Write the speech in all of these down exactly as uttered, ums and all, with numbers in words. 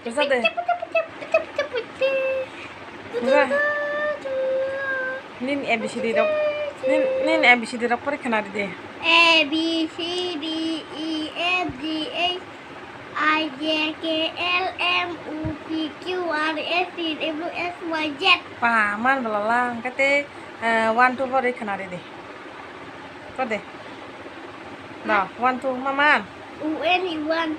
Buja de. Buja. Nin A B C D rok. Nin, nin A B C D rok pori khna di de. A B C D E F G H I J K L M O P Q R S T W X Y Z. Pa, man bala la, hwnkhe tei, eh, one, two pori khna di de. Kor de. Da, one, two, ma man. U N E one.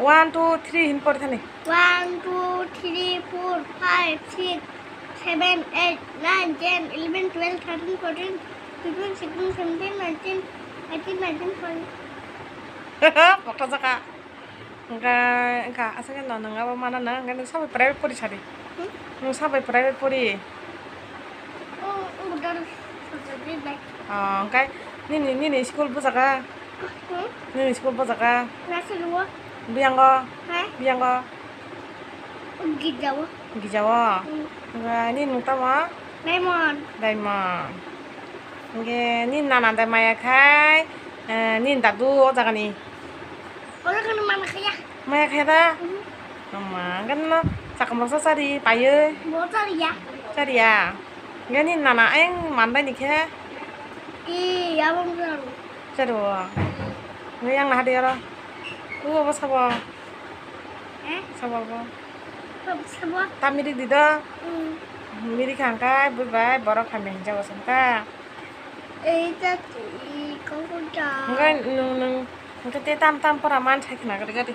One, two, three hin pori thani. One, two, three, four, five, six, seven, eight, nine, ten, eleven, twelve, thirteen, fourteen, fifteen, sixteen, seventeen, nineteen, eighteen, nineteen, twenty. Pokta jaka. Hwnkhe, wngkha, aswk no nwng abo mana na, hwnkhe nwng sabai private pori sadi. Hmm? Nwng sabai private pori. Oh, oh, dar-, Oh, hwnkhe nini, nini school bujaga? Hmm? Nini school bujaga? Nasi luo. Biyango? Hai? Biyango? Gijao. Gijao? Hmm. Hwnkhe nini mung tamo? Diamond. Diamond. Hwnkhe nini nana de maya khai, eh, nini dadu o jagani? O jagani mana khaya. Maya khaya da? Mhm. Ama, hwnkhe no chakamroksa chari, paiwi? Bo chariya. Chariya? Hwnkhe nini nana ayang mandai ni khe? Ee, abo wng charo. Charo. Hwnkhe yang naha de oro. O, obo sabo. Eh? Sabo obo. Sabo, sabo. Ta mirik di do. Mm. Mirik hangkai bui bai borok hamya hinjago songkha. Ei ta twi kok da. Hwnkhe nwng, nwng, hwnkhe tei tam tam pora man sai khna gari gari.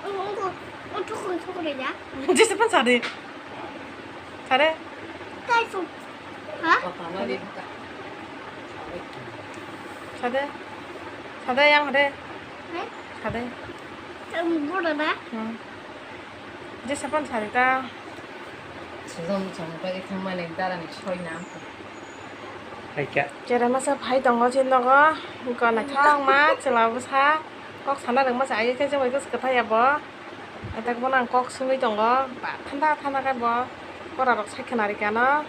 Wngkha, wngkha, wngkha, wngkha da. Jesa pan sadi. Sade. Taisu. Ha? Sade. Sade yang sade. Hai? Sade. Em, bodoh dah. Hmm. Jesa pan sadi ta. Sejong song pai thangmani darani soina. Hai kya? Cherai masa phai tongo se nogo. Gana thang ma chwla bwsa. Kok sana rwngma se ayuk khe jemai kwthai ya bo. Atak bono ang kok swngwi tongo. Ba thanda thanda khe bo pora rok sai khna rikha no.